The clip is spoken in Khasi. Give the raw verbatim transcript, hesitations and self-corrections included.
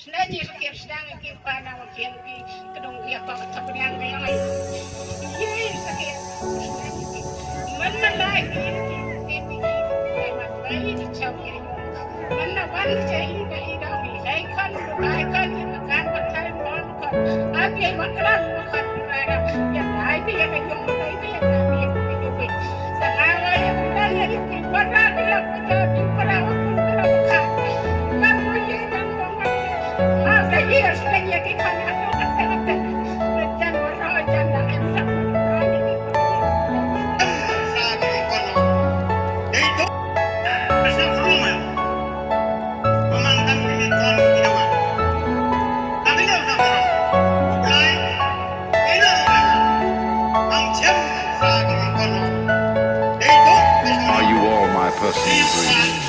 Shnong ïa ki sdang ïa ki pa na wa kian ki kdong ïa pa ka thap yang ka yang ai. Ye sa ki shnong ïa ki. Man man lai ki ki ki ki ki man bai di chau ki. Man na wan che i da i da mi. Ai kan ai kan kan kan kan. Ai pi ai man kala man kan. Are you all my personal dreams?